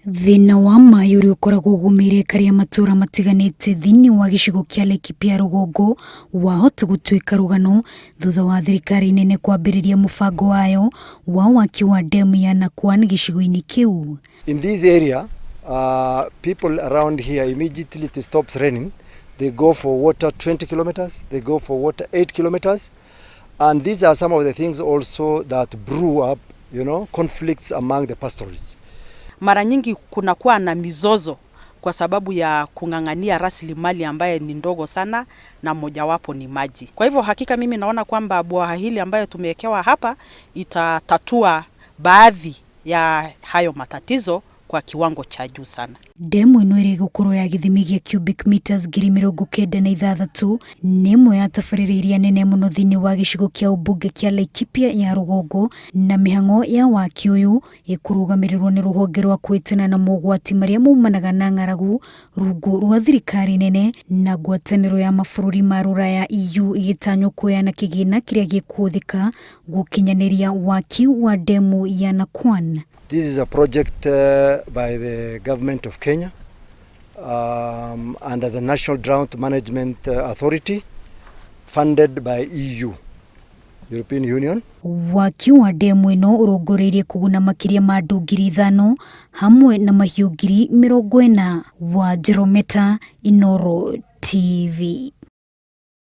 Thĩna wa maĩ ũrĩa ũkoragwo ũgũmĩire karĩa matũra matiganĩte thĩinĩ wa gĩcigo kĩa Laikipia rũgongo wahota gũtuĩka rũgano thutha wa thirikari nene kwambĩrĩria mũbango wayo wa waki wa ndemu ya Nakwan gĩcigo-inĩ kĩu. In this area, people around here, immediately it stops raining, they go for water 20 kilometers, they go for water 8 kilometers. And these are some of the things also that brew up conflicts among the pastoralists. Mara nyingi kunakuwa na mizozo kwa sababu ya kung'ang'ania rasilimali ambaye ni ndogo sana na mojawapo ni maji. Kwa hivyo hakika mimi naona kwamba bwawa hili ambayo tumewekewa hapa itatatua baadhi ya hayo matatizo kwa kiwango cha juu sana. Ndemu ĩno ĩrĩa ĩgũkorwo ya gĩthimi gĩa cubic meters 96,000 nĩ ĩmwe ya tabarĩra iria nene mũno thĩinĩ wa gĩcigo kĩa ũmbunge kĩa Laikipia ya rũgongo, na mĩhang'o ya waki ũyũ ĩkũrũgamĩrĩrwo nĩ rũhonge rwa kwĩtana na mogwati marĩa maumanaga na ng'aragu rungu rwa thirikari nene na ngwatanĩro ya mabũrũri ma rũraya EU, ĩgĩtanywo kuoyana kĩgĩna kĩrĩa gĩkũhũthĩka gũkinyanĩria waki wa ndemu ya Nakwan. This is a project by the government of Kenya under the National Drought Management Authority, funded by EU, European Union. Waki wa ndemu ĩno ũrongoreirie kũguna makĩria ma andũ 5,000 hamwe na mahiũ 40,000. Wa Jerometa, Inooro TV.